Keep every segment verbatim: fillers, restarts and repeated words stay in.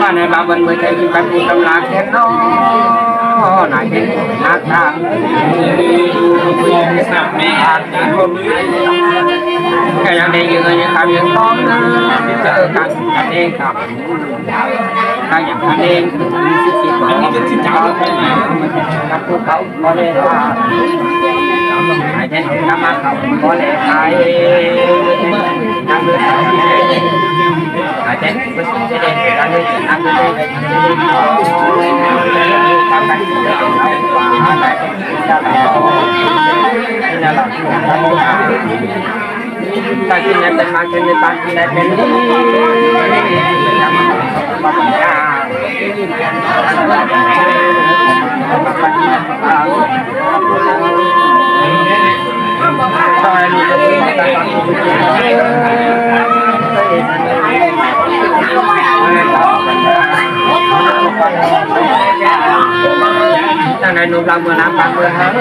Mà này bảo vẫn mới thấy cái bánh bún tâm lá khen nó. Nãy bên nát ra. Cái yang đây như người như khám như con. Cái yang đây khám. Cái yang đây. Cái yang đây. Thằng này nộp lòng mười lăm bạc mười hai.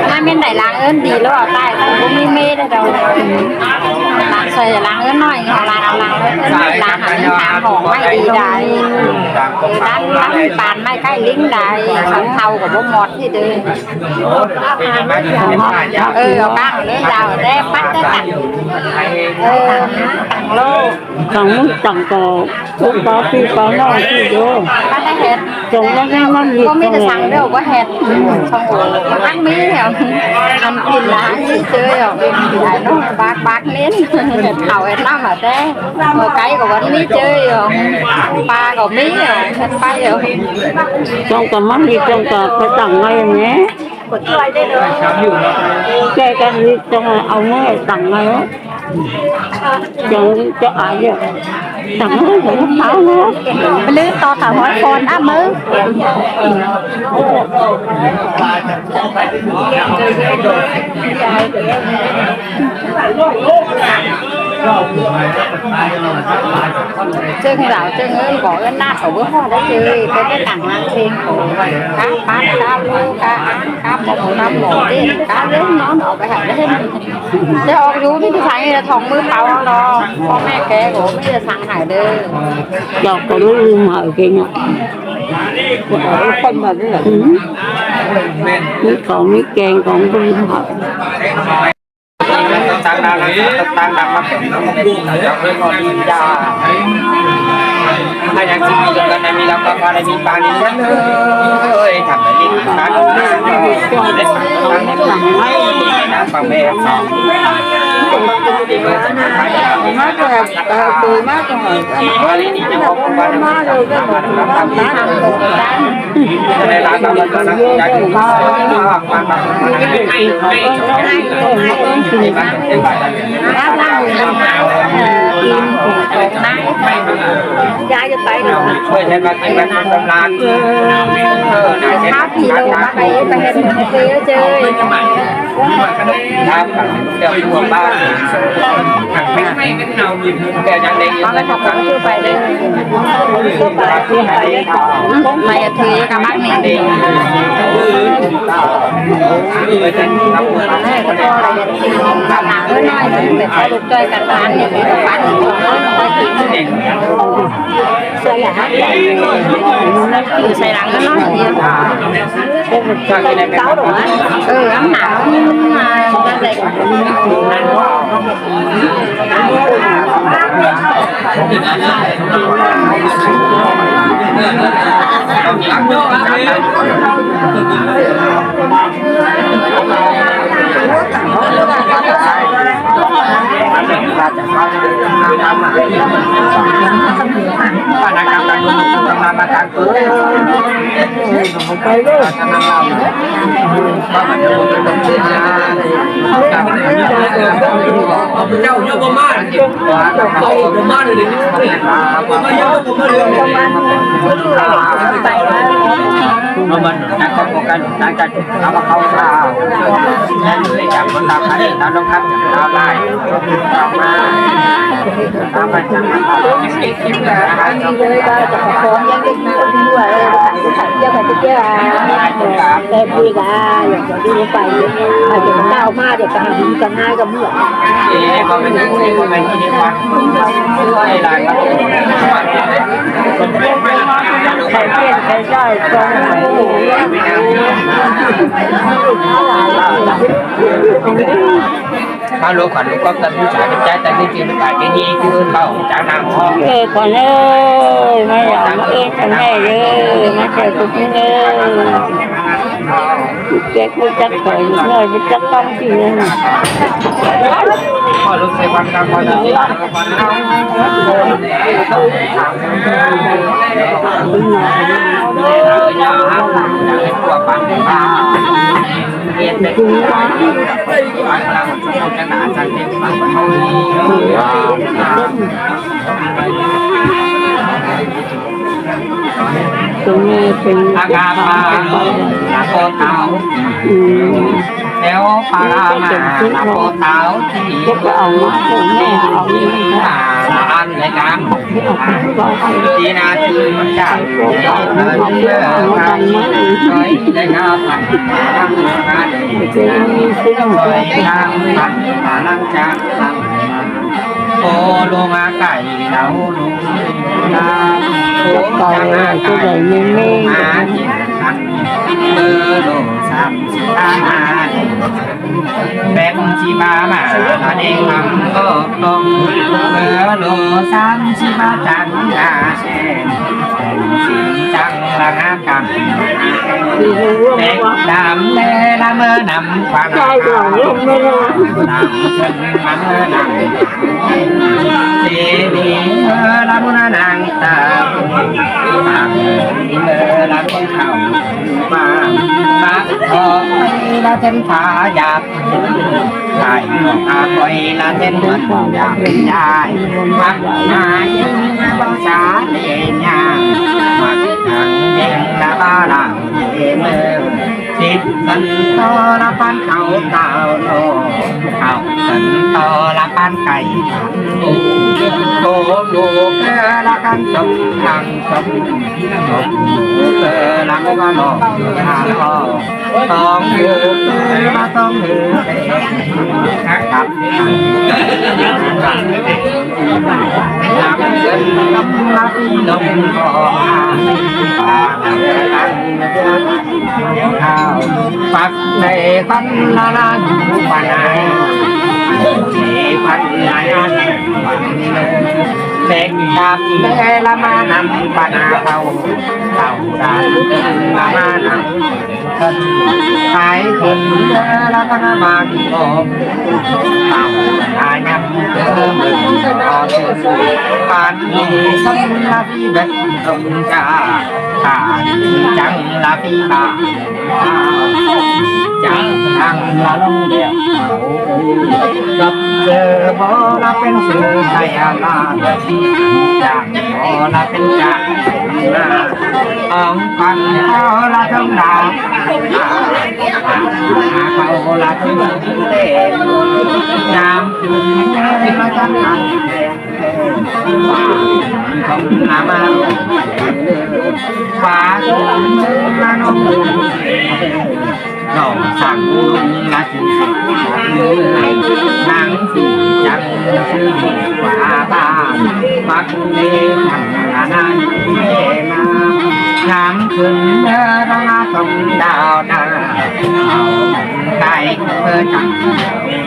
Mai miền Đài làng ơn đi lo tai không có mi mê đâu đâu. Làng xoay làng ơn nói họ làng làng ơn làng hẳn làng họ mai đi đài. Làng làng bàn mai cái lính đài không thâu của bố mọt thì được. Ừ, ở bang ở đây giàu ở đây bắt tất cả. Ừ, tặng lô. Tặng mứt tặng cỏ, cũng có phi có no phi vô. Bắt cái hẹt. Trồng nó cái mắm vịt. Có mấy cái sắn đâu có hẹt. Xong rồi ăn mì hả? Ăn thịt là ăn mì chơi hả? Ai nó bạc bạc nên. Hẹt thảo hẹt lắm hả thế? Một cái của ăn mì chơi hả? Ba của mì hả? Hẹt ba hả? Trồng cả mắm vịt, trồng cả cái tặng ngay nhé. Cái cái vịt trồng là ông ấy tặng ngay á. Chọn cho ai vậy? Tặng nó không tháo nó. Lưới to thảo hỏi con á mứ. Chưng rảo chưng ơn có ơn nát ở bữa hoa đó chứ. Cái cái tặng làng thêm của cá bát, cá lú, cá án, cá bông, cá mổ đi, cá lớn nó nó phải hại đấy. Thế họ chú biết cái thằng này là thòng mưa tàu đó, con mẹ kẻ của bây giờ thằng Hải đây. Cho con nó lương hại cái nhá. Con mà cái là. Ừ. Mấy con mấy kèn con lương hại. Tháo thì lô mà phải phải hết một cái chơi. Con phải học cũng chưa phải đây. Mày thì các bác này đi. Này, con coi là bạn nào nó nói thì phải có được chơi cả bạn này, các bạn thì không nói, nói thì Sài Gòn nó nói gì? Cáo đồ á. Ừ, ăn hảo, ăn, à, ra đây. Alo, khuan lục góp tâm hữu xã bên trái, tăng cái kia với cả cái nhi cứ ơn bảo trả hàng ho. Ê, con ơi, mày làm ơn cho mày ơi, mày kêu tụi mình ơi. Chết với chắc khỏi, người với chắc con gì nữa. Khỏi lục xe quan tâm con ơi. Tụi nghe tụi nghe. Agama, Nako Tao. Ừ. Theo Parama, Nako Tao. Chắc là ông nó cũng nghe, ông nghe. Ăn lấy cam. Tina Sung Chak. Nói để ngao phản. Nói sang phản, phản năng chang. Ô lô ngã cải đau lô ngã. Ô chang ngã cải lô ngã. Ơ lô sam si ta ngã. Bẹc si ba mạ là đen mắm gốc đông. Ơ lô sam si ba chang ngã sen. Bẹc si chang là ngã cam. Bẹc đam lê la mơ nằm quảng. Đam sân la mơ nằm. Tê ni mơ la mơ nang ta. Tang ni mơ la mơ khao. Ba, ba, ho, la chân pha yạp. Hai, a, koi la chân mơ yạp. Yai, mă, hai, ba, sa, lê, nha. Mă, thang, đen, la, ba, la, lê, mơ. Sip sân to la păn khao tao nô, khao sân to la păn cải păn ô. Tô lô kơ la căn sông thang sông, sông lô kơ la mô ba lô la lô, tông lô kơ la tông lô kơ. Nắm dân nắm la phi lông bò, ba la la la. Phật này Phật la la nhũ Phật này, Phật la la nhũ Phật này. Lek đạp lê la ma năm Phật na thâu, thâu đạp la ma năm Phật. Thái Phật la ma năm Phật. Thâu đạp nhắm cơ mừng có sự sự. Phật này sông la phi bật ông cha, thả chăng la phi ba. Chang thang la long điệp. Gấp giờ bó la pên sư thầy la. Chang bó la pên chang la. Ông phan bó la thông đà. Bó la thông đà. Chang la chang la. Không la ma. Khóa sung la nông. Lòng sẵn la sung sung. Nắng sung trăng sung khóa ba. Bắc lê thẳng là nan lê ma. Ngắm khứng đơ răng la sông đào đà. Hậu cai cơ chẳng.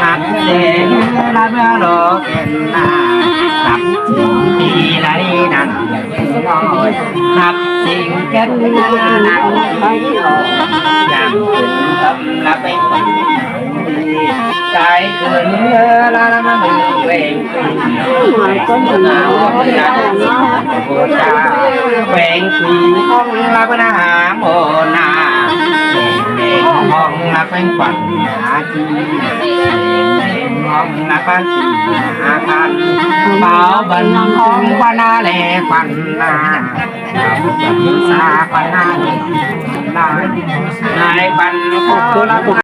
Hăp seng la bơ lo ken na, hăp seng ti lai nan, hăp seng ken na nan, yang ken tâm la beng. Cai khửn la la ma mưng weng. Weng khửn hong la bơ na hang ô na. Weng hong la weng khuan na chi. Weng hong la khuan chi na khan. Bảo bần hong khuan na lê khuan na. Sa khuan na lê khuan na. Nai khuan khuan la khuan